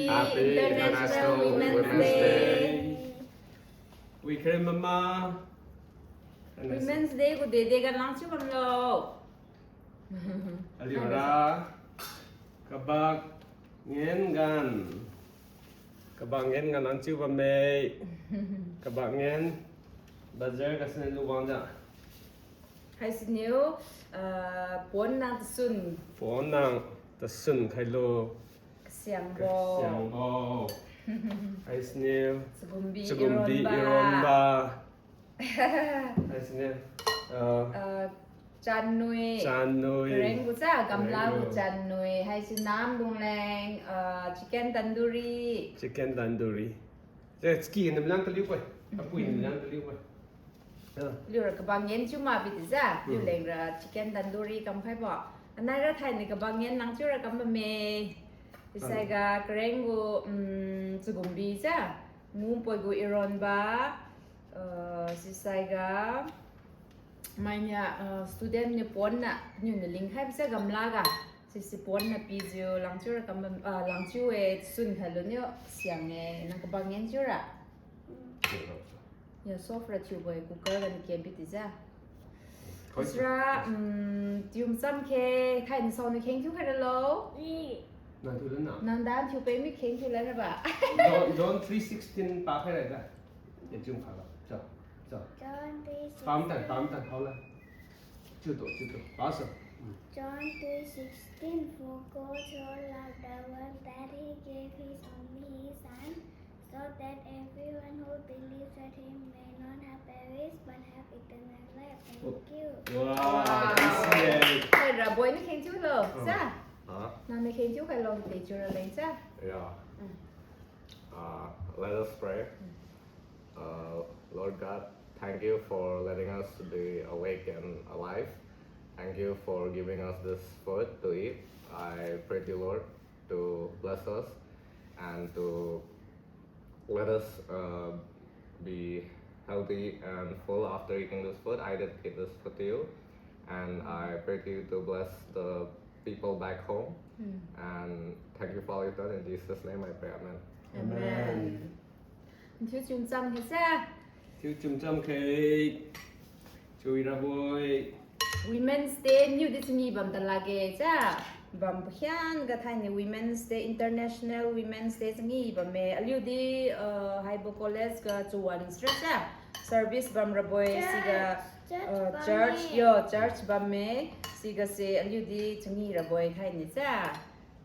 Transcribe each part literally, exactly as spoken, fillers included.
Happy International Women's Day. Wikhrem mama. Women's Day gu dede ga langchiu bamlo. Aliura. Kabak ngen gan. Kabak ngen gan langchiu bamme. Kabak ngen. Bazar ga sine lu wangjiu. Haisiniu, ah, pon nang tasun. Pon nang tasun khailo. Kasiangbo. Kasiangbo. Haisiniu. Chagumbi, chagumbi ironba. Ironba. Haisiniu. Ah, ah, channui. Channui. Kareng gu cha, gamla gu. Kareng gu channui. Haisi nam dungleng, ah, chicken tandoori. Chicken tandoori. Chicken nam lang taliu koi. Apui nam lang taliu koi. Liura kabang ngen chiu ma bi tijiu, liu lengra chicken tandoori kam khaibo. Anaira thaini kabang ngen nang chiura kam bamme. Isaiga kareng gu, um, chagumbi jiu. Ngumpoi gu ironba. Uh, sisaiga. Mainiu, uh, student niu pon na, niu na lingkhaibo jiu gamla ga. Sisi pon na pijiu, lang chiura kam bam, uh, lang chiu-e, sun khailo niu, siang-e, nang kabang ngen chiura. Ya, soft ra thiubo-e, cooker ga ni kem bi tijiu. Isra, um, tium cham khe, khai ni sao ni kheng thiu khairalo. Nang thiu lana. Nang dan thiu pe mi kheng thiu lana ba. John, John three sixteen pa khai rai da. Ya, chiu kha la. Cha, cha. John three sixteen. Pam tan, pam tan, pao la. Chiu tu, chiu tu. Pao sa. John three sixteen, For God so loved the world that he gave his only son, so that everyone who believes in him may not have perish but have eternal life. Thank you. Wow, wow. Thank you. Hai, Raboi ni kheng thiu lo, sa? Huh? Nang ni kheng thiu khailo, te chiura leng, sa? Yeah. Mm. Uh, let us pray. Mm. Uh, Lord God, thank you for letting us be awake and alive. Thank you for giving us this food to eat. I pray to you, Lord, to bless us and to let us, uh, be healthy and full after eating this food. I dedicate this food to you, and I pray to you to bless the people back home. Hmm. And thank you for all you've done. In Jesus' name I pray. Amen. Amen. Thiu chum cham khe sa. Thiu chum cham khe. Chui Raboi. Women's Day niu di changee bam talakge cha. Bam pakhiangna ga thaini Women's Day, International Women's Day changee bamme. Aliu di, uh, haibo college ga chawan sira cha. Service bam Raboi. Church, siga, church, uh, bam church, eh. Yo, church bamme. Sigase aliu di changee Raboi thaini cha.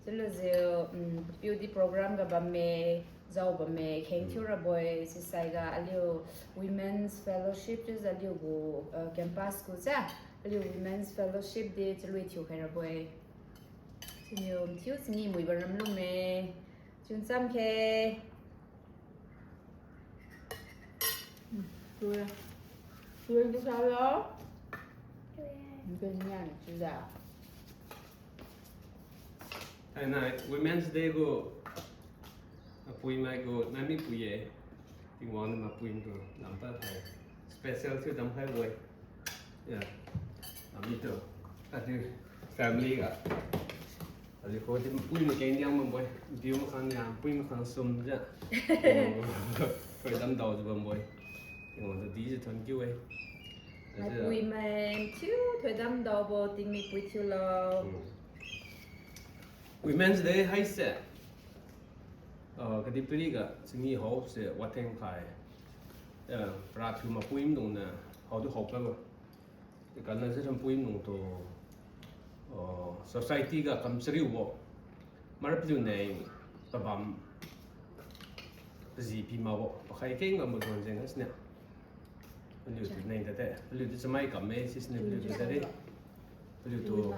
Chiulujiu, um, piu di program ga bamme, jao bamme, kheng thiu Raboi, sisaiga aliu Women's Fellowship chiujiu aliu gu, uh, campus gu cha, aliu Women's Fellowship di chalui thiu khai Raboi. Siniu thiu changee mui ba ram lume. Chun cham khe. Hmm, tui. Tui di sa lo. Tui. Npen nian chiujiu. Thainai Women's Day gu apui mai gu nami pui ye. Tingwang niu mapui tu lamta thai. Special thiu damkhai bo-e. Ya. Ami tu. Aliu family ga. Aliu kho di mapui makeng diang bambo-e. Diu makhang niam, pui makhang sum ja. Thoidam daojiu bambo-e. Tingwang tu dijiu thon kiu-e. Mapui mai thiu thoidam daobo tingmipui thiulo. Hmm. Women's Day haise. Ah, kadihpiri ga changee haose watheng khai. Eh, para thiu mapui maidungniu haodi haokhaibo. Ikanna se rampui maidung tu, ah, society ga kam chariubo. Mara paliu neng pabam paji pi makbo. Pakhai keng ga maidung jeng gasiniu. Paliu tu neng tade. Paliu tu chamai kamme sisiniu paliu tu tade. Paliu tu.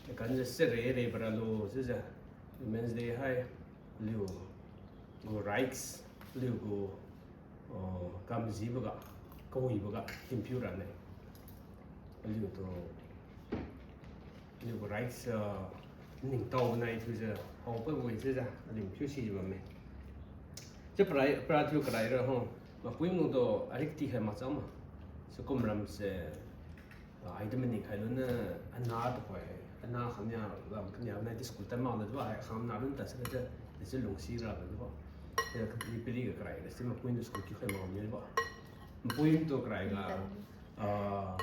Ikanna se rere paralo sise. Women's Day hai. Paliu gu rights, paliu gu, uh, kamjiboga, kawiboga, thinpiu rane. Paliu tu, paliu gu rights, uh, ningtao nai thiujiu, haopabo-e chiujiu, aliu thiu sijiu bamme. Chiu parai, para thiu karaira ho, mapui maidung tu ariak ti khai makchang ma. Sikum ramse, ah, ai di maning khailuniu, ana tuhoi, ana khangnia, lam kania nai di school tan makna di ba, ai khangnia lun tadse lade. Dechiu lungsi rabo. Pili ga karai ga si mapui niu school kiu khai mak mibo. Mapui tu karai ga, ah,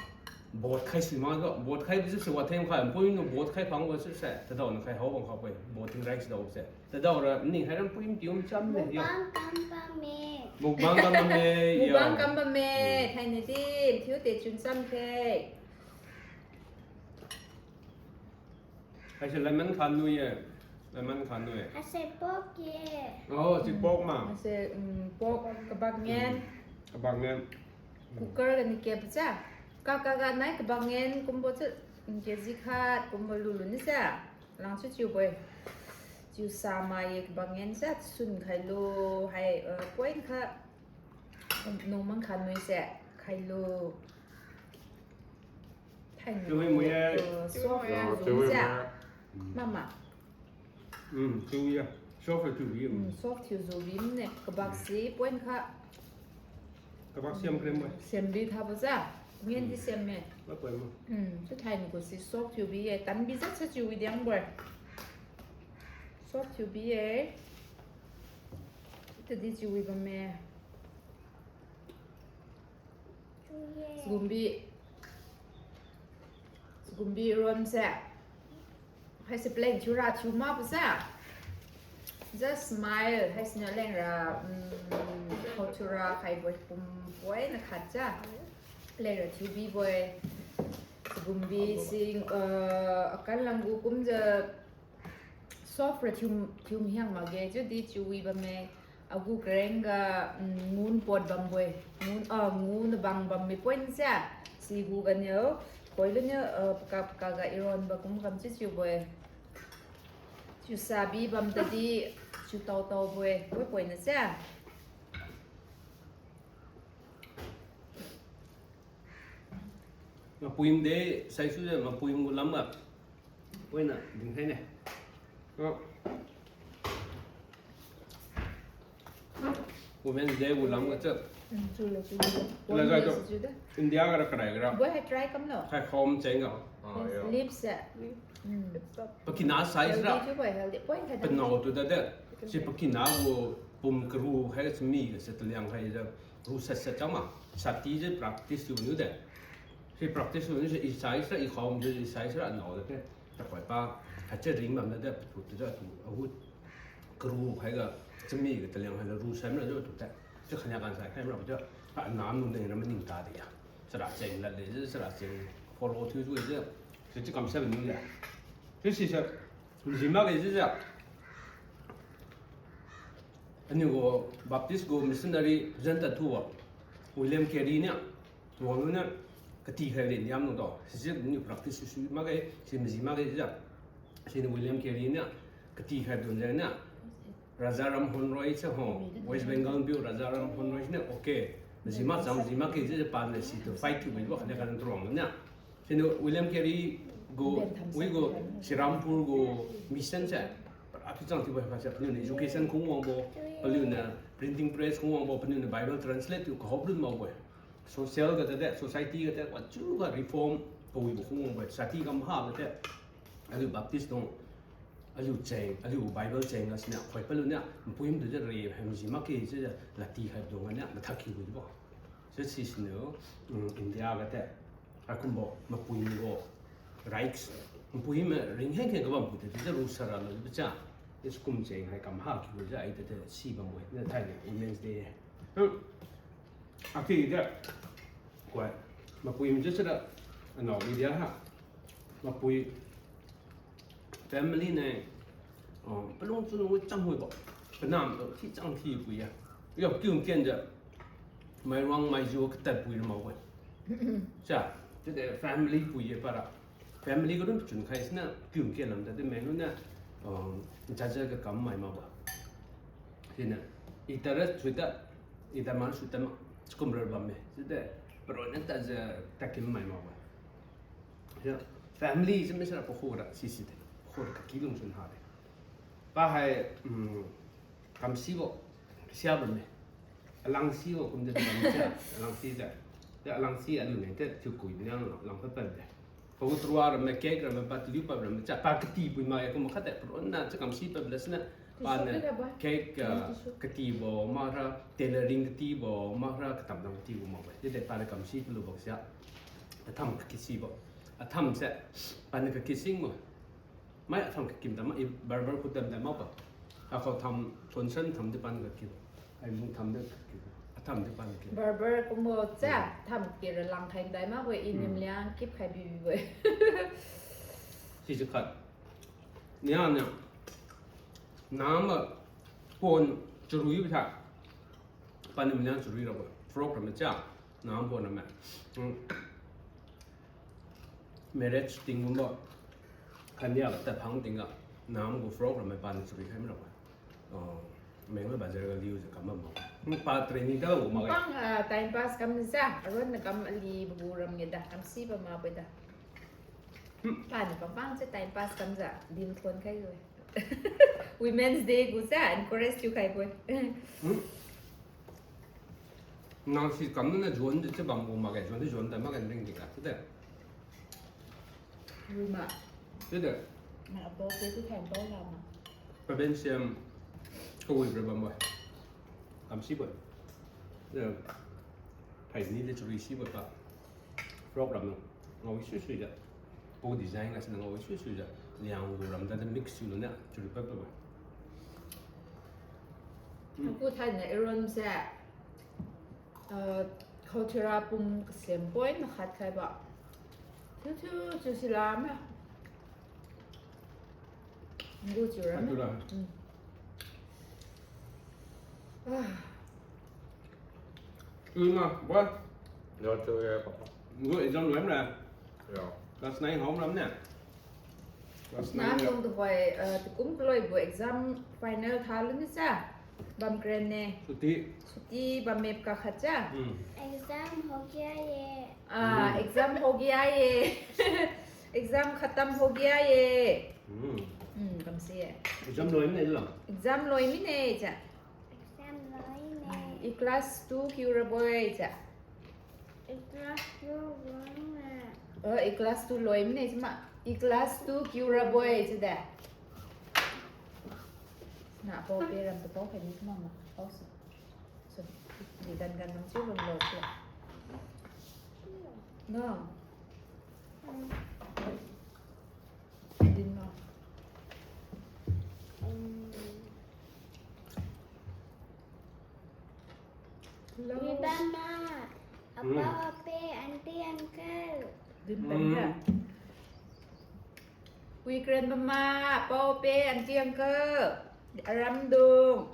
bot khai si mak ga, bot khai bijiu si wa them khai, mapui niu bot khai phang wa si se, tadao niu khai hao bang kha poi, bot ting rai si dao se. Tadao ra, ning hai ra mapui niu piu cham ne, yo. Mukbang kam bamme. Mukbang kam bamme, yo. Mukbang kam bamme, thainai di, thiu te chun cham khe. Haise lemon khan nui ye. Lemon khan nui ye. Haise pork ye. Oh, si pork ma. Haise, um, pork kabak ngen. Kabak ngen. Cooker ga ni kep cha. Kaka ga nai kabak ngen kumbo chu, um, K G khat kumbo lulu ni sa. Lang chu chiu boi. Chiu sa ma ye kabak ngen sa sun khai lo hai, uh, point kha. Nung mang khan nui se khai lo. Thainai. Chiu wi mu ye. Uh, soft. Chiu wi mu ye. Mama. Mm, chiu ye. Soft thiu bi. Mm, soft thiu zu bi ne. Kabak si point kha. Kabak siam krem bai. Siam bi tha bo ja. Ngen di siam me. Ba poi mo. Mm, chiu thainai gu si soft thiu bi ye. Tan bi ja sa chiu wi diang boi. Soft thiu bi ye. Tadi chiu wi bamme. Sugumbi. Sugumbi ron se. Haise plain thiura thiu mak bo se. Just smile. Haisiniu lengra, um, khao thiura khai boi pum boi na khat ja. Lengra thiu bi boi. Sugumbi sing, uh, akan langgu kumjiu soft ra thiu, thiu mihiang makge, chiudi chiu wi bamme. Agu kareng ga, um, ngun pot bam boi. Ngun, ah, ngun bang bam mi point se. Sigu ganiu, koi luniu, ah, paka paka ga iron ba kum kam chiu chiu boi. Chiu sa bi bam tadi, chiu tao tao boi. Boi point na se. Mapuim de, saisujiu mapuim gu lamga. Poina dinkhai ne. Ah. Women's Day gu lamga chiu. Mm, chiu le, chiu le. Chiu le, chiu le. India ga ra kadai ga ra. Boi hai try kamlo. Khai khom cheng ga. Ah, yes, yeah. Leaves se. Mm. Pakina size ra. Healthy chiu boi, healthy. Point khai. Panao tu da de. Si pakina gu pum karu hai si mi ga se taliang hai jiu. Ru set set chang ma. Sati jiu practice tu niu de. Si practice tu niu se i size ra, i khom jiu i size ra nao de te. Takhoi pa, haichiu ring bam na de, patu tu jiu tu, agu karu hai ga, chami ga taliang hai ga ru sai mi ra jiu tu te. Chiu khania kan sai khai mi ra jiu, pa anam nu neng ra maning ta de ya. Sara cheng lad le jiu, sara cheng follow thiu jiu jiu. Si chiu kam sai mi de. Si si se, ji mak le jiu jiu. Aniu gu Baptist gu missionary presenter tu wa, William Carey niu, wang lu niu, kati khai le niam lu do. Sisi niu practice susu makge, si maji makge jiu. Siniu William Carey niu, kati khai dun jeng niu, Raja Ram Mohan Roy se ho, West Bengal piu Raja Ram Mohan Roy siniu, okay. Maji mak cham, maji makge jiu pan le situ fight thiu bui bo, khania kan truang niu. Siniu William Carey gu, wi gu, Serampore gu mission se, para kichang thiu bui khase, paniu niu education khung wangbo, paliu niu printing press khung wangbo, paniu niu Bible translate thiu kahop lun makbo-e. Social ga tade, society ga tade, wajiu ga reform kawibo khung wangbo-e. Sati kam ha ga tade, aliu Baptist dung, aliu cheng, aliu Bible cheng ga siniu, khoi paliu niu, npuim tu jiu re, hemji makge jiu, lati khai dung ga niu, mathak kiu bo. Chiu sisiniu, um, India ga tade, haikumbo, mapui gu rights, mapui ma ringkheng kheng kabam pui de, chiujiu ru sara lo, chiubo cha. Is kum cheng hai kam ha kiu jiu, ai tade, si bam bo-e, na thainai, Women's Day. Hmm. Aki de, koi, mapui ma jiu sara, anao media ha. Mapui, family ne, ah, palung chunwi chang hui bo. Panam tu thi chang thi pui ya. Yo, kiu ken jiu. Mairuang maijiu katad pui ra mak bo-e. Cha, chiude family pui ye para. Family ga dun chun khai siniu kiu ken lam tade menu niu, ah, jaja ga kam mai mak bo. Siniu, i tara suita, i tama suita ma, chikum ra bamme. Chiude, paronna tajiu takim mai mak bo. Ya, family jiu mi sara pakhu ra sisi de. Pakhu ra kaki lung sun ha de. Pa hai, um, kamsibo, kasiabo me. Alangsibo kumjiu kamsia, alangsi jiu. Ya, alangsi aliu ne te thiukui biang lang pa pa de. Pagu tarwa ramme, cake ramme, pa taliu pa ramme, cha pa kati pui mak ye kum khat de, paronna cha kamsi pa bla siniu. Paniu cake, ah, katibo makra, tailoring katibo makra, katamdam katibo makbo. Chiudi paniu kamsi kalubo sia. Atham kakisibo. Atham se, paniu kakisingbo. Mai atham kakim tam ma, i barber khu tam tam makbo. Akhao tham, tonsan tham di paniu kakim. Ai mung tham di kakim. Atham di paniu kakim. Barber kumbo cha, tham kira langkhai dai makbo, i nimliang kipkhai bibibo. Sisi khat. Nianiu. Nama pon charui btha. Paniu maliang charui rabo. Frock rama cha. Nama pon rama. Hmm. Marriage tingkumbo. Khania ga tadphang tingga. Nama gu frock rama paniu charui khai marabo. Oh, Mengla bazar ga liujiu kam bambo. Hmm, pa training ta gu makge. Pang, ah, time pass kamjiu. Aron na kam alibo gu ramge da. Kamsi ba makbo da. Paniu pangpang se time pass kamjiu, din thon khai-e. Women's Day gu sa encourage thiukhaibo-e. Nang si kamniu na juan di chiu bambo makge, juan di juan ta makge ringting ga chiu de. Ruma. Chiu de. Na abo ke tu thang tao lama. Paben siam kawi ra bambo-e. Kamsibo-e. Chiu de. Thaini de charui sibo pa. Frock ram ngao sui suijiu. Pu design ga siniu ngao sui suijiu. Liang gu ram tadi mix thiulu niu charui pad pabo. Aku thaini Aaron se, ah, khaothira pum kasem point na khat khaibo. Thiu thiu thiu silame. Ngu chiu ra. Atu la. Ui ma, boy. Yo, chiu ye, papa. Ngu exam loi mra? Yo. Class nine hao mram ne? Class nine. Nang ya. Dung tuhoi, eh, tukum kaloi gu exam final tha luni cha. Bam kren ne. Chuti. Chuti bam map kakhat cha. Hmm. Exam ho gaya ye. Ah, exam ho gaya ye. Exam khatam ho gaya ye. Hmm. Hmm, kamsi ye. Exam loi mine lo? Exam loi mine cha. Exam loi mine. I class two kiu rabo-e cha. I class two loi mine. Oh, i class two loi mine chima. I class two kiu rabo-e chiu de. Na pao pe ram tu pao khai ni kuma ma. Pao su. So, di gan gan nang chiu lung lo chiu. No. Din no. Hello. Wiban ma, apa, apa, aunty, uncle. Din tan ya. Wi kren bam ma, apa, apa, aunty, uncle. Aram dung.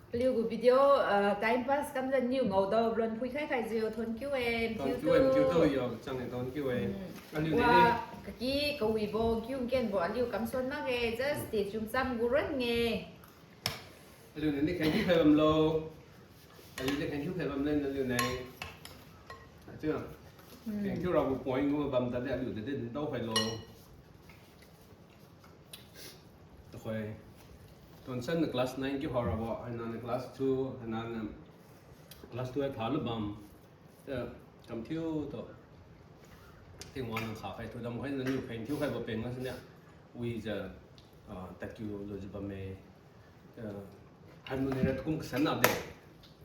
Paliu gu video, ah, time pass kamjiu niu ngao dao lon phui khai khaijiu thon kiu e, thon kiu e, kiu tu yo, chang e thon kiu e. Aliu wa, ni kaki kawibo kiu kenbo aliu kamsuan makge, just stay tuned cham gu ron nge. Aliu ni kheng kiu khai bamlo. Aliu ni kheng kiu khai bam le aliu ni. Achiu. Kheng kiu ra gu point gu bam tadi aliu de de dao khai lo. Tuhoi, Tonsan na class nine kiu hao rabo, haina na class two, haina na class two ai thalu bam. Te, kam thiu tu. Tingwang niu kha khai tu dam khai na niu kheng thiu khaibo peng ga siniu. Wijiu, ah, takiu lujiu bamme. Eh, haimlu ni ra tukum kasan na de.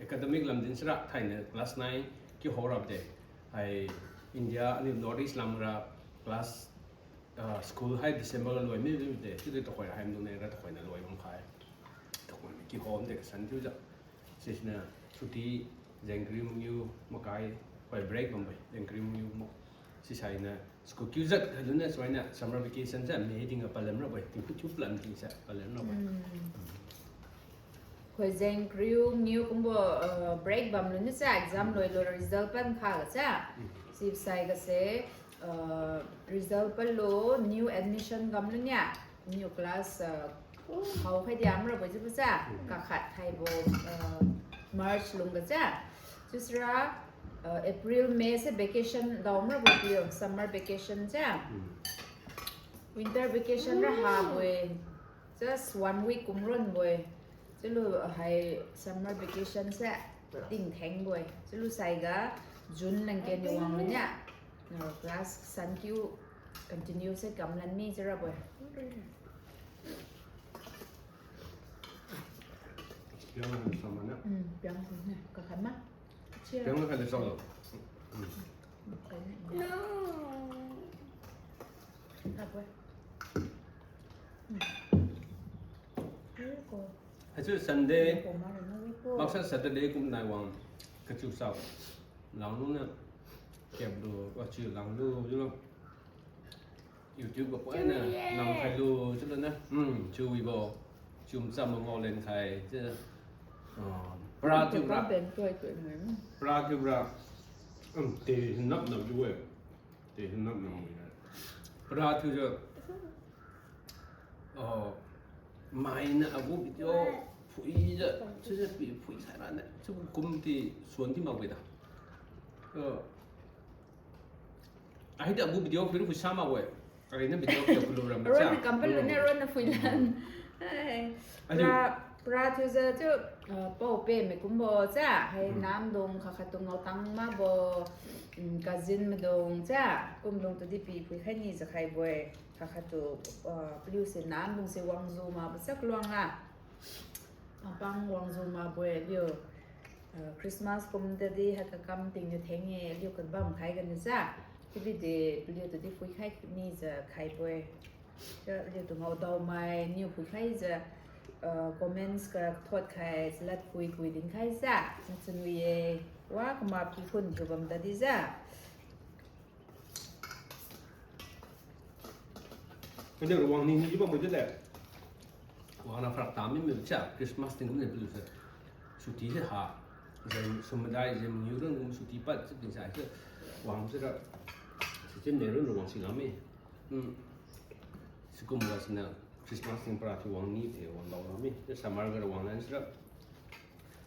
Academic lam din sira thaini class nine kiu hao rabo de. Hai India aliu North East lam ra class, ah, school hai December ga loi mi de. Chiudi tuhoi haimlu ni ra tuhoi na loi bam khai. Tuhoi ni kiu hao de kasan thiujiu. Sisiniu chuti jengkariu mangiu makai, hoi break bambo-e, jengkariu mangiu mo. Sisai niu school kiu jat khailuniu suainiu summer vacation se May tingga palam rabo-e, tingpui thiu palam tingse palam rabo-e. Khoi jengkariu mangiu kumbo, uh, break bam luniu se exam loilu result pan kha ga se. Sisai ga se, uh, result panlu new admission kam luniu. New class, uh, hao khai diam rabo-e chiubo se. Kakhat haibo, uh, March lungga se. Chiusira, uh, April, May se vacation daom rabo-e, summer vacation se. Winter vacation ra habo-e. Just one week kum ronbo-e. Chiulu hai summer vacation se tingthengbo-e. Chiulu saiga June langken ni wang luniu. Class san kiu continue se kam lan mi chiu rabo-e. Piang na sama na. Hmm, piang sini. Kakhan ma. Chia. Piang na kali sama. Hmm. Makai na. No. Hapoi. Hmm. Ko. Haichiu Sunday. Ko ma na wi ko. Maksa Saturday kum nai wang. Kachiu sao. Langlu na. Kep lu, wa chiu langlu, chiu lu. YouTube ga poi na, nang khai lu, chiu lu na. Hmm, chiu wibo. Chiu mcham ma ngao len khai, chiu. Ah, para thiu bra. Para thiu bra. Hmm, te nap nap chiu we. Te nap nap we. Para thiu chiu. Oh, mai na agu video phui ja, chiu ja pi phui sai ra na, chiu kum ti suan ti mak we da. Oh. Ai, di agu video phui phui sa mak we. Ai, na video phui phui lu ram cha. Ron na kampal lu ne, ron na phui lan. Ai. Ai, pra, pra thiu ja chiu, ah, pao pe me kumbo cha. Hai nam dung kha khat tu ngao tang ma bo, mm, cousin ma dung cha. Kum dung tu di pi phui khai ni ja khai bo-e. Kha khat tu, ah, paliu se nam dung se wangjiu ma bo cha kaluang la. Apang wangjiu ma bo-e liu, ah, Christmas kum tadi hai kakam ting niu theng e, liu kabam khai gani ja. Chiubi de, paliu tu di phui khai ni ja khai bo-e. Chiu liu tu ngao dao mai, niu phui khai ja, ah, comments ga thot khai, chalad pui pui din khai ja. Nachun wi ye, wa kama pi khun thiu bam tadi ja. Kani wang ni ni bam bo de le. Wang na pharak tam mi mi cha Christmas ting kum ne paliu se. Suti se ha. Jeng sum madai jeng mangiu run kum suti pad se pin sai se. Wang se ra. Sichen ne run wang si ngam mi. Hmm. Sikum ga sina Christmas ting para thiu wang ni the wang dao ngam mi. Summer ga wang lan se ra.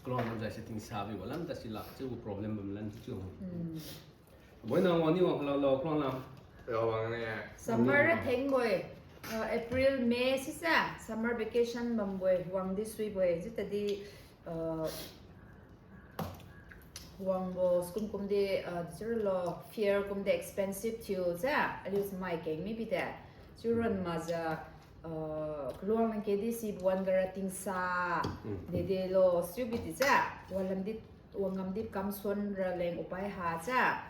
Kalong lam jai se ting sa bi wa lam ta si la. Chiu problem bam lan chiu. Hmm. Boi nang wang ni wang kala lo khuang lam. Yo, wang ni. Summer ra theng bo-e. Ah, April, May sisa summer vacation bam bo-e. Wang di sui bo-e. Chiu tadi, ah, wang bo school kum di, ah, chiu lo fare kum di expensive thiu ja. Aliu mai keng mi bi de. Chiu ron ma ja, ah, kaluang nang ke di si buan ga ra ting sa. Hmm. De de lo, chiu bi di ja. Wang lam di Wang ngam di kam suan ra leng upai ha ja.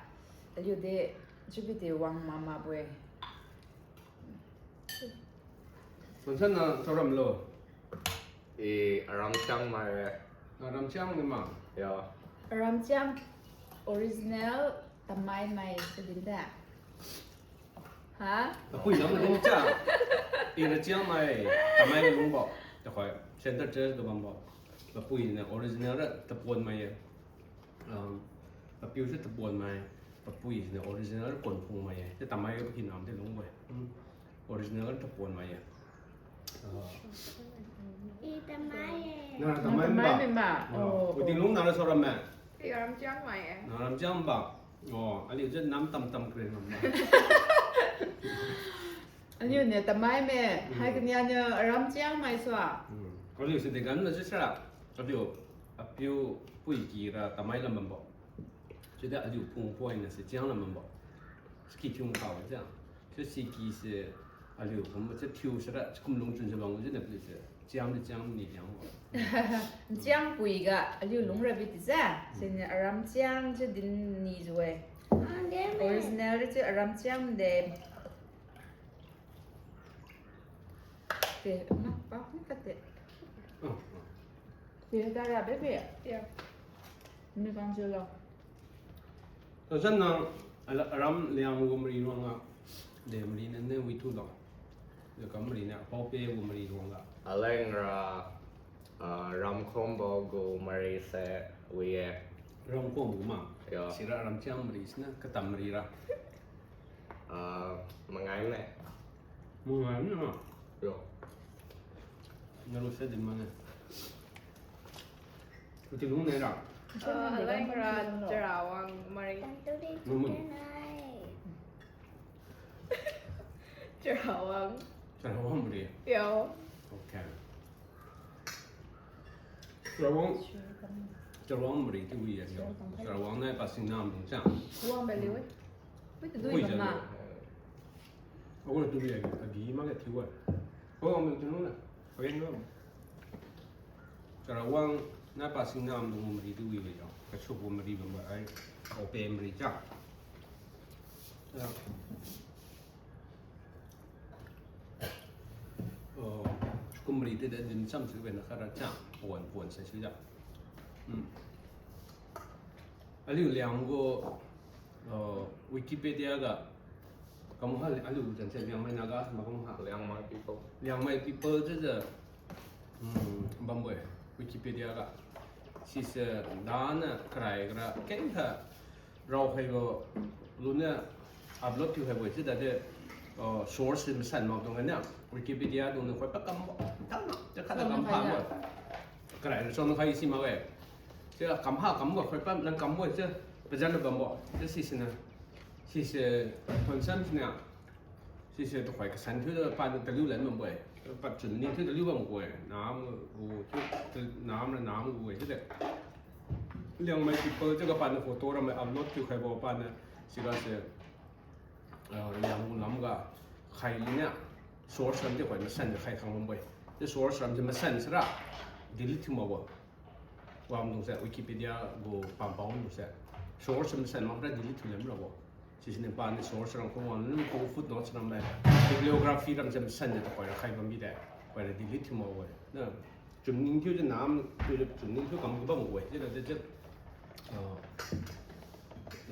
Aliu de, chiubi de wang mama bo-e. Mansan na charam lo. I aram chang mai-e. Aram chang ni ma? Ya. Aram chang original tamai mai se din da. Ha? Papui lam lung cha. Ira Chiang Mai, Tamai lung bo. Takhoi, Center Church ga bam bo. Papui na original ra Tapuan mai ye. Um, papiu se Tapuan mai, papui na original ra Konphung mai ye. Te Tamai ga pakinam de lung bo. Hmm. Original ra Tapuan mai ye. Ah. I Tamai ye. Na Tamai ma? Tamai ma? Oh. Uti lung na ra saram ma? I aram Chiang Mai ye. Na aram Chiang ba? Oh, aliu je nam tam tam kren ngam ma. Aliu niu Tamai me, hmm, hai kania niu aram Chiang Mai sua. Hmm. Aliu se degan na se sara. Aliu, apiu pui ki ra Tamai lam bam bo. Chiudi aliu phung poi na se Chiang lam bam bo. Ski thiu khao ja. Chiu siki se aliu kum se thiu sara, kum lungchun se bang je na pli se. Chiang di Chiang ni Chiang. Chiang pui ga aliu lung ra bi ti ja. Sini aram Chiang se din ni jue. Original di se aram Chiang de. Te, na, pa, ni ka te. Oh, oh. Te, da ra, baby. Ya. Ni kan je lo. Tazan na, ala, aram liang gu mari ruang a. De mari na ne wi tu lo. De kam mari na, pao pe gu mari ruang a. Aleng ra, ah, ram khombo gu mari se wi e. Ram khombo ma? Ya. Sira aram Chiang mari sina, katam mari ra. Ah, mangai ne. Mangai ne ma? Yo. Naru se din mane. Uti lung ne ra? Ah, aleng ra Charawang mari. Mumun. Charawang. Charawang mari. Yo. Okay. Charawang, Charawang mari ti wi ya, yo. Charawang nai pa Singnam dung cha. Wang ba liu e. Wi tu dui ma. Wi ya, yo. Agu tu wi ya, agi ma ke thiu wa. Ko wang tu na. Ko yen lo. Charawang na pa sing nam dung mari tu wi wi yo. Kasu pu mari bam ai. Ope mari cha. Ya. Oh, kum mari tu da din cham su ben khara cha. Puan puan sa su ya. Hmm. Aliu liang gu, uh, Wikipedia ga, kamu ha aliu jan se Liangmai Naga, ma kamu ha. Liangmai people. Liangmai people jiu jiu, um, bambo-e, Wikipedia ga. Sise dana karai kara, keng kha, rao khaibo, luniu upload thiu khaibo, chiu dade, uh, source masan mak dung ganiu, Wikipedia dung niu khoi pa kam bo, kam, chiu khat kam pa bo. Karai rachon khai si mak-e. Chiu kam ha kam bo, khoi pa nang kam bo, chiu pajan bambo. Chiu sisiniu. Sise, thon san siniu. Sise tuhoi kasan thiu pa taliu lan bambo-e. Pa chun ni thiu taliu bambo-e. Nam gu, nam ra nam gu-e, chiu de. Liangmai people chiu ga pa niu photo ra mai upload thiu khaibo pa niu. Siga se, ah, Liang gu lam ga khai liniu. Source lam chiu khoi masan jiu khai khang bambo-e. Chiu source lam jiu masan sara delete thiu makbo. Wamdung se Wikipedia gu pampao dung se. Source masan mak ra delete thiu lam rabo. Sisiniu pa niu source ram khong wang niu khong footnotes ram le. Bibliography ram se masan jiu tuhoi ra khai bam bide. Khoi ra delete thiu makbo-e. Na, chunning thiu jiu nam, thiu jiu chunning thiu kam bambo-e. Chiu na de chiu. Ah,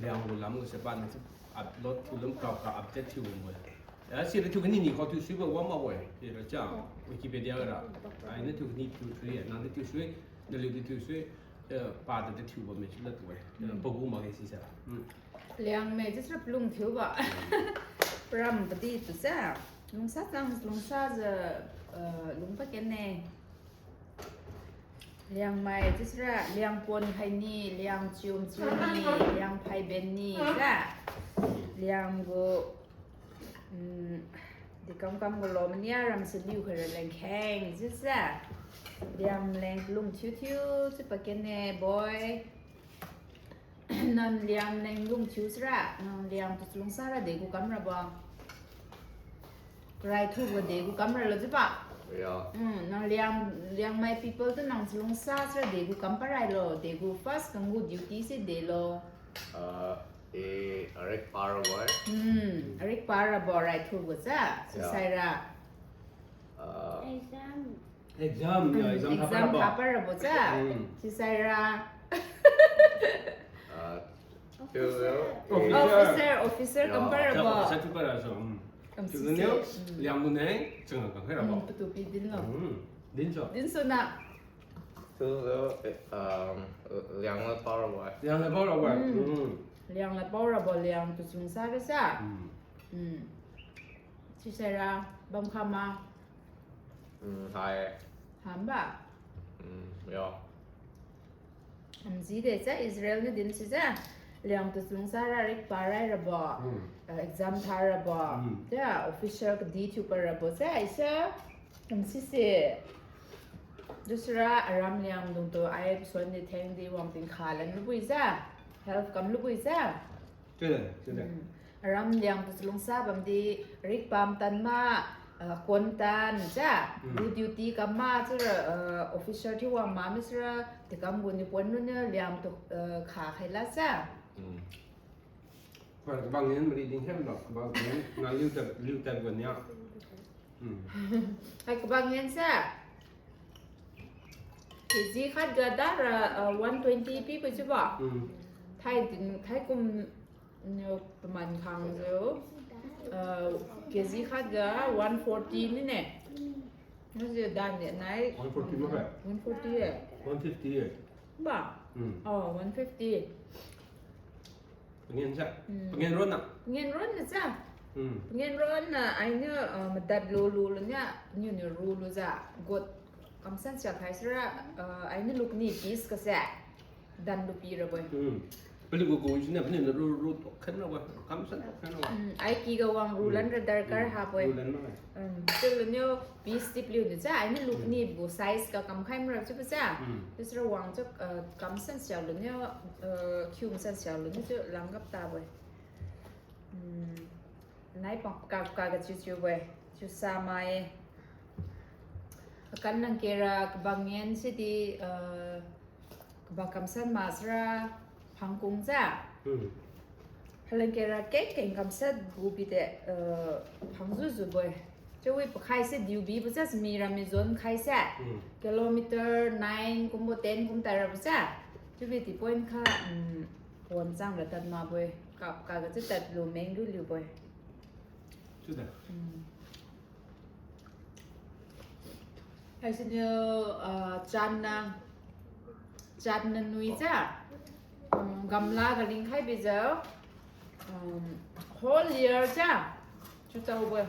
Liang gu lam ga se pa niu chiu upload thiu lam kap ka update thiu bambo-e. Ya, si ra thiu kani ni khou thiu suibo wang makbo-e. Si ra cha, Wikipedia ga ra. Ai niu thiu kani thiu sui-e, nang di thiu sui, naliu di thiu sui, eh, pa di thiu bamme chiu la tu-e. Hmm. Pagu makge sise. Hmm. Liangmai chiu sira palung thiubo. Param padi tu sa. Lungsa chang lungsa jiu, eh, lungpa kenne. Liangmai chiu sira, Liangpon khaini, Liangchium chiuni, Liangphaiben ni, sa. Liang gu, mm, di kam kam gu lo mania ram se liu khaira lengkheng, chiu sa. Liang leng lung thiu thiu, chiu pa kenne, boy. Nang Liang leng lung thiu sira, nang Liang tu chalungsa ra degu kam rabo. Raithubo degu kam ralo jiu pa. Ya. Mm, nang Liang, Liangmai people tu nang chalungsa sira degu kam pa railo, degu first kanggu duty se delo. Ah, eh, arik pa rabo-e. Mm, arik pa rabo raithubo sa, si saira. Ah. Exam. Exam, ya, exam thapa rabo. Exam thapa rabo cha. Hmm. Sisai ra. Ah, officer. Officer, officer kam pa rabo. Officer tu pa ra so. Hmm. Kam sise. Liang gu neng, chang kam khai rabo. Hmm, patu pi din lo. Hmm. Din so. Din so na. Tu, eh, um, Liang la pao rabo. Liang la pao rabo. Hmm. Hmm. Liang la pao rabo, Liang tu sung sa ra sa. Hmm. Hmm. Sisai ra, bam kha ma. Mm, hai. Hamba? Mm, ya. Am, side cha Israel niu din sise. Liang tu chalungsa ra rik pa rai rabo. Mm. Eh, exam tha rabo. Mm. Cha, officer kadi thiu pa rabo cha, isa. Am, sise. Dusra aram Liang dung tu ai suan di theng di wang ting kha lan lubui cha. Health kam lubui cha. Chiu de, chiu de. Hmm. Aram Liang tu chalungsa bamdi rik pam tan ma, ah, kon tan cha. Hmm. Du duty kam ma chiura, ah, officer thiu wang ma mi sira, tekam gu ni pon lu niu Liang tu, ah, kha khai la cha. Hmm. Khuan kabang ngen mari ding hem lo, kabang ngen na liu tan, liu tan gu nia. Hmm. Hai kabang ngen sa. K G khat ga dara, ah, one twenty pi pai chiu ba. Hmm. Thai din, thai kum niu paman khang jiu, ah, K G khat ga one forty mine. Niu jiu dan de nai. One forty ma kha? One forty e. One fifty e. Ba? Hmm. Oh, one fifty. Pangen sa. Hmm. Pangen ron na. Pangen ron na sa. Hmm. Pangen ron na, ai niu, ah, madat lu lu lu niu, niu niu ru lu sa. Got kamsan sa khai sira, ah, ai niu luk ni piece ka sa. Dan lu pi rabo-e. Hmm. Paliu gu gu siniu, paliu niu ru ru tok khen rabo-e. Kamsan tok khen rabo-e. Hmm. Ai ki ga wang ru lan ra darkar habo-e. Ru lan ma. Hmm. Chiu lu niu, piece tip liu niu sa, ai niu luk ni gu size ga kam khai mara chiu ba sa. Hmm. Chiu sira wang chiu, ah, kamsan sa lu niu, ah, kiu masan sa lu niu chiu lang gap tabo-e. Hmm. Nai pang ka ka ga chiu chiu bo-e. Chiu sa mai. Akan langkera kabang ngen sidi, uh, kabang kamsan masra phangkung ja. Hmm. Halangkera keng keng kamsat bu bide, uh, phangzu zu boi. Chiwi pakhai se diu bibo ja, simi rami zon khai se. Hmm. Kilometer nine kumbo ten kum tara bo ja. Chiwi ti point kha, um, pon chang ra tad ma boi. Kap ka ga chu tad lu meng lu liu boi. Chiu da. Hmm. Haisiniu, ah, channa, channa nui ja, um, gamla ga lingkhai bijiu, um, whole year ja, chiu taobo.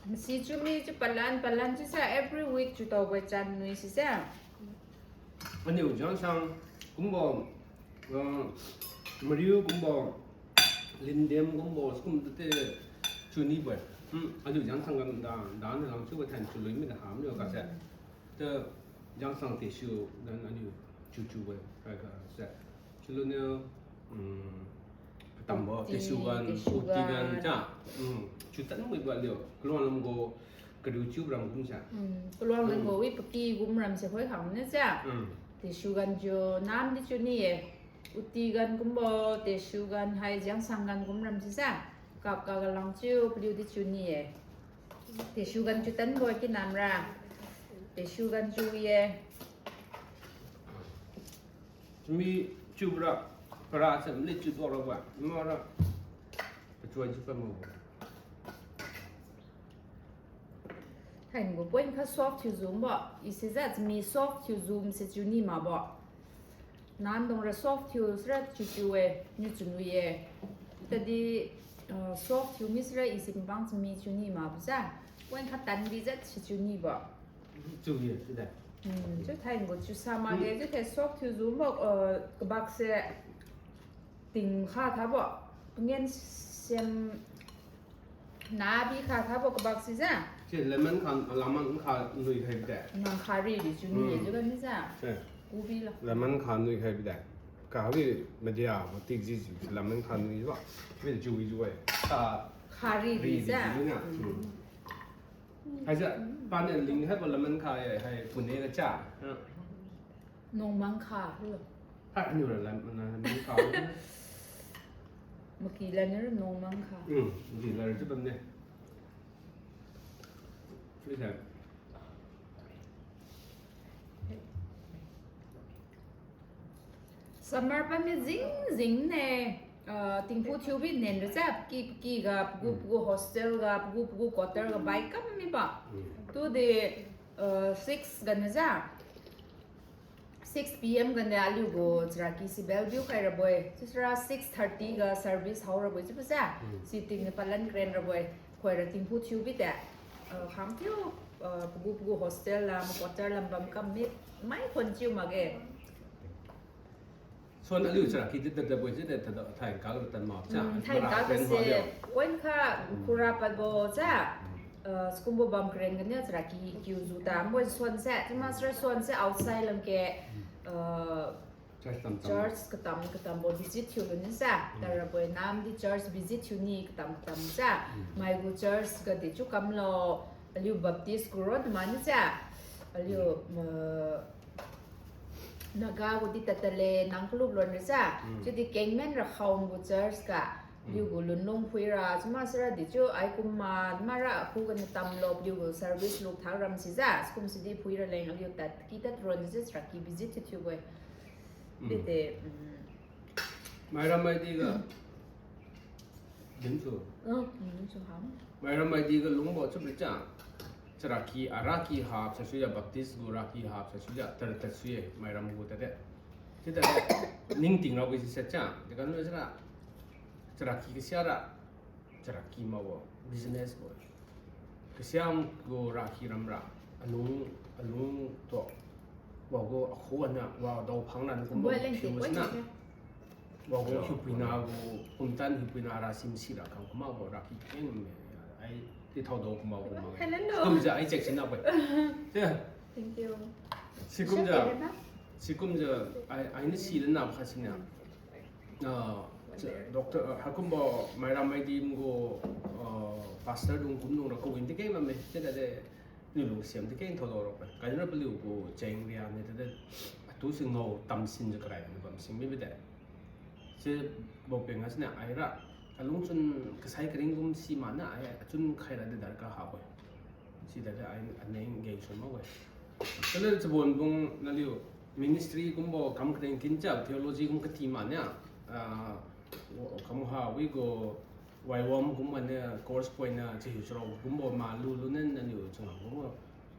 Masi chiu mi chiu palan, palan chiu sa every week chiu taobo channa nui si sa. Aniu jangsang kumbo, ah, mariu kumbo, lindem kumbo, sikum tete chiu nibo. Hmm, aliu jangsang ga da, da na lang chiubo than chiu lui mi da ham niu ga se. Te jangsang tissue dan aliu chiu chiubo, kai ga se. Chiulu niu, um, katambo, tissue gan, tissue gan, ja. Um, chiu tan mibo aliu, kaluang lam gu, kariu chiu ram kum sa. Um, kaluang lam gu, wi paki kum ram se hoi khang ne sa. Um. Tissue gan chiu, nam di chiu ni-e. Uti gan kumbo, tissue gan, hai jangsang gan kum ram si sa. Kap ka ga lang chiu, paliu di chiu ni-e. Tissue gan chiu tanbo kinamra. Tissue gan chiu ye. Mi chiu ra, para se mli chiu do ra ba. Mara. Pachuan chiu pa mo. Thainai gu point kha soft thiu zumbo. Isi ja mi soft thiu zum se chiu ni makbo. Namdung ra soft thiu sira chiu chiu-e, niu chiu nui-e. Tadi, uh, soft thiu mi sira isi pang chami chiu ni makbo ja. Point kha tan bi ja si chiu nibo. Chiu ye, chiu da. Hmm, chiu thainai gu chiu sa makge, chiu the soft thiu zumbo, uh, kabak se ting kha thabo. Pangen sem Nabi kha thabo kabak si ja. Si lemon kha, lemon kha nui khai bide. Nang kha ri di chiu ni-e chiu ga ni ja. Kubi lo. Lemon kha nui khai bide. Kabi media bo tik ji ji lemon kha nui ba. Bi chiu wi chiu-e. Kha ri di ja. Haise, paniu ling haibo lemon kha ye, hai Pune ga cha. Nongmang kha. Hai, aniu ra lam, lemon kha. Maki lam niu ra nongmang kha. Hmm, maki lam ra chiu bamne. Chiu sa. Summer pa mi jing jing ne, ah, tingphu thiu bi nen ra cha, paki paki ga, pagu pagu hostel ga, pagu pagu quarter ga, bai kam mi ba. Tudi, ah, six ga na ja. Six P M ga na aliu gu charaki si bell biu khai rabo-e. Chiusira six thirty ga service hao rabo-e chiubo ja. Si ting niu palan kren rabo-e. Khoira tingphu thiu bide. Ah, kham thiu, ah, pagu pagu hostel lam, quarter lam bam kam mi mai khon chiu makge. Suan aliu charaki di tadabo-e chiude tadao thainai kalo tan ma cha. Thainai kalo se point kha khura padbo cha. Ah, sikumbo bam kren ganiu charaki kiu zu tambo suan se. Chiu masira suan se outside lam ke, ah, church katam katambo visit thiu luni sa. Tarabo-e namdi church visit thiu ni katam katam sa. Maigu church ga di chiu kamlo, aliu Baptist gu ro mani sa. Aliu, ah, Naga gu di tatale nang kalup lon ra sa. Chiudi kengmen ra khaung gu church ga. Paliu gu lunlung phuira, chiu masira di chiu ai kum ma, mara khuga na tamlo, paliu gu service lukthak ram si ja, sikum sidi phuira leng aliu tadki tad ron si charaki visit thiu thiubo-e. Dide, um. Mairam maidi ga. Dinsu. Mairam maidi ga lungbo chiubi cha. Charaki, araki hap sa suiya, Baptist gu raki hap sa suiya, tar tad sui-e, mairam gu tade. Chiuda ningting rabo si sa cha, dekamlu sira, charaki kasiara, charaki makbo, business bo. Kasiam gu raki ramra, alung, alung tu, wagu akhu aniu, wa dao phangna kumbo, thiu sina. Wagu hiupuina gu, kumtan hiupuina ra sim sira kam kumabo raki keng me, ai, di thao dao kumbo kumbo. Kumjiu ai check sina bai. Thank you. Sikumjiu, sikumjiu, ai, ai ni silana kha sina. Ah, doctor, ah, haikumbo mairam maidi gu, ah, pastor dung kumdung ra kawin di keng bamme, chiuda de. Niu lungsiam di keng thodo rabo. Kaira paliu gu cheng ria ni tade. Atu singao tamsinjiu karai ni bam sing mibo de. Si bo peng a sini aira. Alungchun kasai karing kum si mana ai achun khaira de darkar habo. Sida de ai aneng geng sun makbo. Kala chabon bung naliu ministry kumbo kam karing kin cha theology kum kati mania. Ah, kam ha wi gu Y WAM kum mania course point na chihiu charao kumbo malu luniu naliu changam kumbo.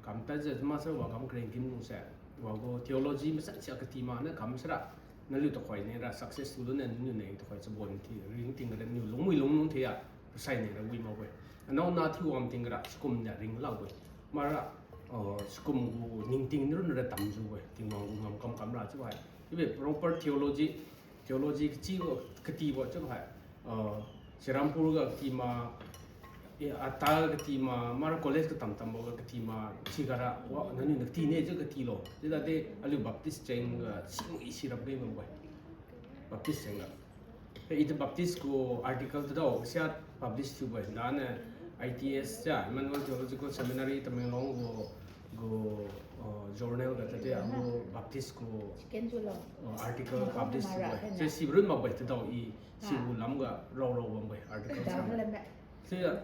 Kam tadjiu master wa kam karing kin lungse. Wa gu theology masan sia kati mania kam sara. Naliu tukhoi ne ra success tu luniu naliu ne tukhoi chabon ti ringting kara niu lungwi lunglung thia. Pasai ne ra wi makbo. Anao na thiu wam ting kara sikum niu ring lakbo. Mara, ah, sikum gu ningting run ra tamjiubo. Tingwang gu ngam kam kam ra chiu hai. Ibe proper theology, theology kachibo, katibo chiu hai. Ah, Serampore ga kati ma, eh, Atal kati ma, mara college katam tambo ga kati ma, si kara, wa, naniu na kati ne chiu kati lo. Chiu tade aliu Baptist cheng ga simu i sirap gai bambo. Baptist cheng ga. He, ita Baptist gu article tadao sia publish thiubo. Dane I T S cha, Emmanuel Theological Seminary Tamenglong gu, gu, uh, journal ga tade abo Baptist gu, uh, article publish thiubo. Che si run makbo tadao i sibo lamga rao rao bambo article sa. Sia,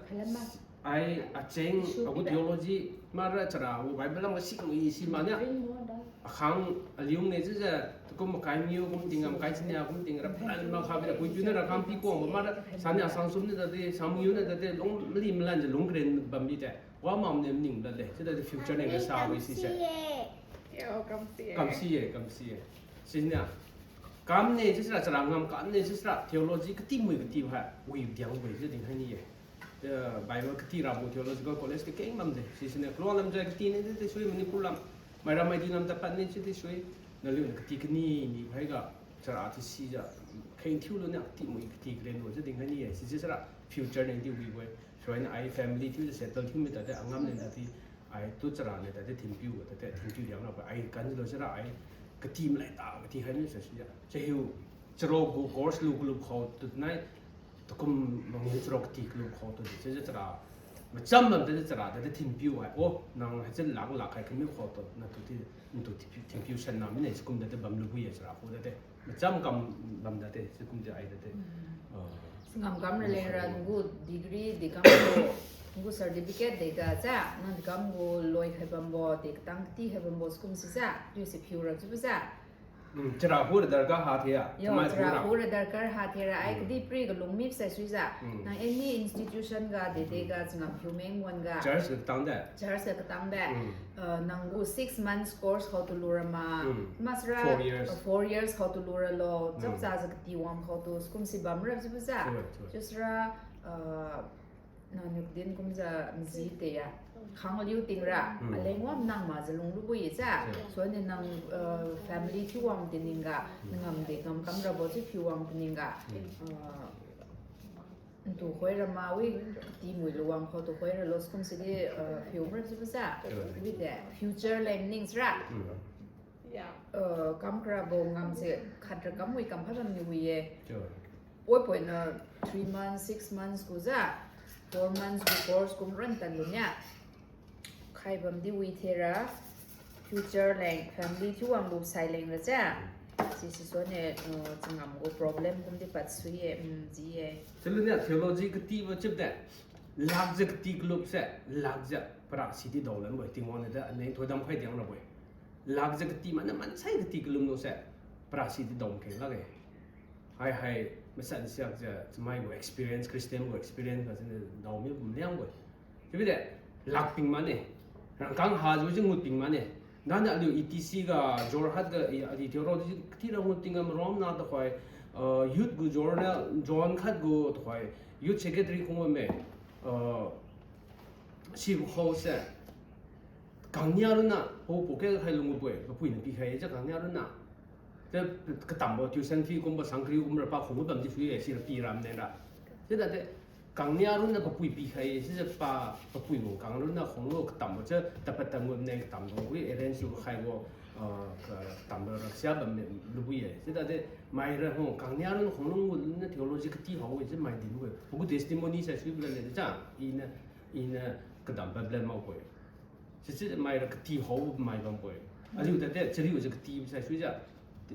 ai acheng agu theology mara chara gu Bible lamga sikum i si mania. Akhang aliu ne chiujiu, tukum makai miu kum ting, makai chinia kum ting, ra plan makha bira, pui piuniu ra khang pi kuangbo mara, sani asang sum niu tade, sang miu niu tade, lung mali malanjiu lung kren bambi de. Wa mam ne maning lale, chiu tade future ne ga sa wi sise. Yo, kamsi ye. Kamsi ye, kamsi ye. Siniu, kam ne chiusira, chara ngam kam ne chiusira, theology kati mui kati hai, wi diang wi chiu dinkhai ni ye. Eh, Bible kati rabo theological college kakeng bamde. Sisiniu kaluang lamjai kati ne di sui Manipur lam. Maira maidi lam tapat ne chiudi sui. Naliuniu kati kani ni haiga chara ti sijiu. Kheng thiu luniu kati mui kati kren lo chiu dinkhai ni ye. Sisi sira future ne di wibo-e. Suainiu ai family thiujiu settle thiu mi tade angam ne tadi. Ai tu chara ne tadi thinpiu tadi thinpiu diang rabo. Ai kanjiu lo sira ai kati malai ta kati hai mi sa sijiu. Chahiu chara gu course lu kalu khao tu nai. Takum mangiu chara kati kalu khao tu di chiujiu chara. Macham lam tadi chara tadi thinpiu ai. Oh, nang haichiu lak lak hai kamiu khao tu natu ti, natu ti thinpiu san na mine sikum tadi bam lubu ye chara khu tadi. Macham kam bam tadi sikum di ai tadi. Ah. Ngam kam raleng ra ngu degree dekam gu, ngu certificate dega cha, nang dekam gu loi khai bambo, de katang kati khai bambo sikum sijiu, chiusi phiu ra chiubo jiu. Chara khu ra darkar ha thia. Yo, chara khu ra darkar ha thia ra, ai kadihpiri ga lungmi sai suijiu. Nang any institution ga, dede ga, changam phiu meng wan ga. Church ga katang de. Church ga katang de. Ah, nang gu six months course khao tu lura ma. Masra, four years khao tu lura lo. Chap chajiu kati wang khao tu sikum si bamra chiubo jiu. Chiusira, ah, nang niu kadin kumjiu maji te ya. Khang liu ting ra. Aleng wam nang majiu lung lubu ye jiu. Suainiu nang, ah, family thiu wang tining ga. Ngam de ngam kam rabo chiu phiu wang tining ga. Ah, ntu khoi ra ma wi, kati mui lu wang khao tu khoi ra lo sikum sidi, ah, phiu mra chiubo jiu. Wi de, future leng ning sira. Ah, kam karabo ngamse khat ra kam wi kam khat bamniu wi ye. Poi poiniu three months, six months gu jiu, four months gu course kum ran tan lunia. Khai bamdi wi thera, future leng, family thiu wang lu sai leng ra jiu. Sisi suainiu, ah, changam gu problem kumdi pad sui ye, mm, ji ye. Chiulunia theology katibo chiubo de, lakjiu kati kalupse, lakjiu para sidi daolan bo-e, Tingwang niu de aneng thoidam khai diang rabo-e. Lakjiu kati mana mansai kati kalum luse, para sidi daom keng lakge. Hai hai, masan siakjiu chamai gu experience, Christian gu experience ga siniu daomi bam liangbo-e. Chiubi de, lakping mane. Rangkang hajiu ji ngutping mane. Dani aliu E T C ga, Jorhat ga, i, adi theology kathira ngutping ga marom na tuhoi, ah, youth gu journal, John khat gu tuhoi, youth secretary kung bamme, ah, sibo khause, kangnia ronna, ho pocket khai lungbo-e, papui niu pikhai jiu kangnia ronna. Te katambo tuition fee kumbo sangkariu kumra pa khung bamdi sui-e, sira piram neng ra. Chiuda de, kangnia ronna papui pikhai, sijiu pa, papui gu kang ronna khunglo katambo jiu, tapat tambo neng katambo, wi arrange su khaibo, ah, katambo raksia bam lubo-e. Chiuda de, maira hu, kangnia ronna khunglung gu luniu theology kati hao-e, jiu mai dinbo-e. Pagu testimony sai suibo lale de jiu, iniu, iniu kadam bam lan makbo-e. Sichiu maira kati hao mai bambo-e. Aliu tadi chariu jiu kati sai suijiu.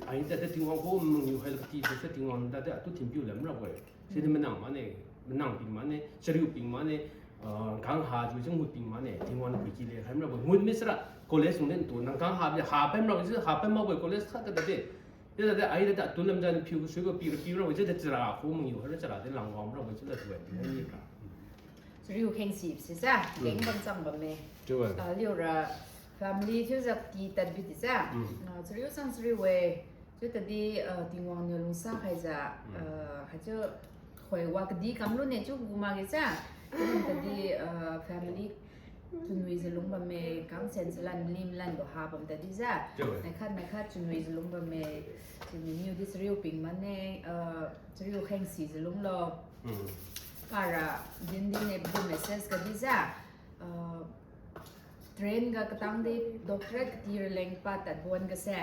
Ai tadi Tingwang khu mangiu haila kati sai sai Tingwang tadi atu thinpiu lam rabo-e. Sidi manang mane, manang ping mane, chariu ping mane, ah, kang ha jiu jeng ngut ping mane, Tingwang pui ki le khai rabo-e. Ngut mi sira college sung den tu nang kang ha bi ha pai rabo-e, ha pai makbo-e college khat tadi. Tadi ai tadi atu lamjiu phiu suibo pi ra pi rabo-e, tadi chara khu mangiu haira chara di langwang rabo-e, tadi tu-e, pi ni ra. Chariu kheng si si sa, keng bam chang bamme. Chiu-e. Ah, liura family thiujiu ti tadbi di sa. Mm. Ah, chariu sang chariu-e. Chiu tadi, ah, Tingwang niu lungsa khaijiu, Mm. ah, haichiu khoi wa kadi kamlu ne chiu gu makge sa. Chiu tadi, ah, family chunwijiu lung bamme, kang sen salan, lim lan bo ha bam tadi sa. Chiu-e. Naikhat naikhat chunwijiu lung bamme, chiniu di chariu ping mane, ah, chariu kheng sijiu lunglo. Mm. Para din din ne bu message kadi sa. Ah, train ga katang di doctorate kati raleng pa tadbon ga se.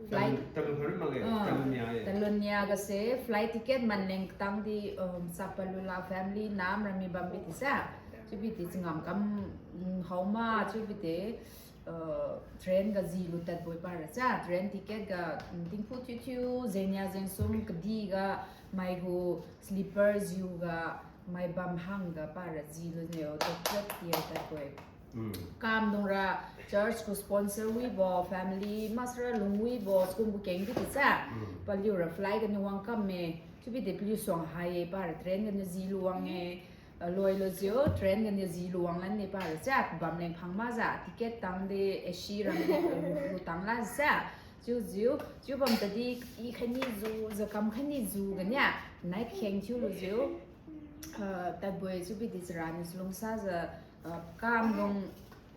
Flight. Talun, talun khairi makge, ah, talun nia-e. Talun nia ga se flight ticket manleng katang di, um, sapa lula family nam rami bambi ti sa. Chiubi ti changam kam, um, hao ma, chiubi ti, uh, train ga jilu tadbo-e para sa. Train ticket ga, um, tingphu thiuthiu, jengnia jengsum kadi ga, maigu slipper jiu ga, mai bam hangga para jilu ne-o, doctorate tier tadbo-e. Mm. Kamdungra church gu sponsor wibo, family maksara lung wibo, school gu keng di ti sa. Mm. Paliura flight ganiu wang kamme, chiubi de paliu suang hai-e, para train ganiu jilu wang-e, ah, loilujiu, train ganiu jilu wang lan ne para sa, bamleng phang makjiu, ticket tang di, A C ram di, lu tang la sa, chiujiu, chiu bam tadi, i khaini ju, jakam khaini ju gania, nai kheng thiulujiu, ah, tadbo-e chiubi di chara niu chalungsajiu, ah, kamdung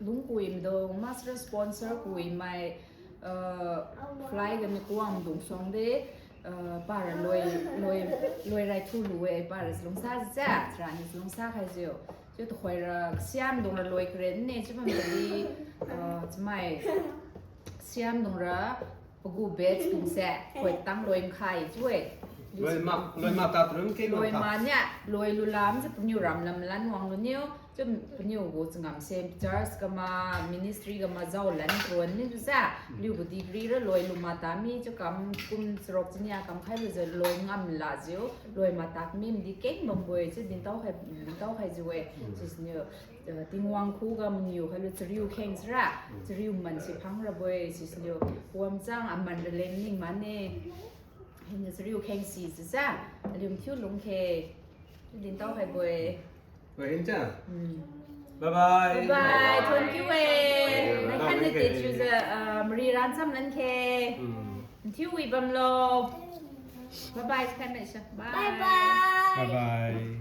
lungkuimdung, maksara sponsor kuimai, ah, fly ganiu kuangdung suang de, ah, para loi, loi, loi rai thulu-e, para chalungsajiu, chara niu chalungsa khaijiu. Chiu tuhoira siamdungra loi karen ne, chiu bam tadi, ah, chamai siamdungra, pagu batch tung se, khoi tang loi makhai chiu-e. Loi ma, loi ma ta trum ke loi ma ta. Loi ma nia, loi lu lam se paniu ram lam lan wang luniu, chiu paniu gu changam se church gama, ministry gama jao lan kron niu sa, liu gu degree ra loi lu ma ta mi, chiu kam kum charuk chinia kam khailujiu loi ngam lajiu, loi ma ta mi mdi keng bambo-e, chiu dintao khai, dintao khaijiu-e, sisiniu. Eh, Tingwang khuga mangiu khailu chariu kheng sira, chariu man si phang rabo-e, sisiniu, wamchang aman raleng ning mane, hina chariu kheng si sisa, aliu mathiu lungkhe, dintao khaibo-e. Bye bye. Bye bye, thank you-e. Nai khan ne te chiujiu, ah, mari ran cham lankhe. Mathiu wi bamlo. Bye bye, khai maisa. Bye. Bye bye. Bye bye.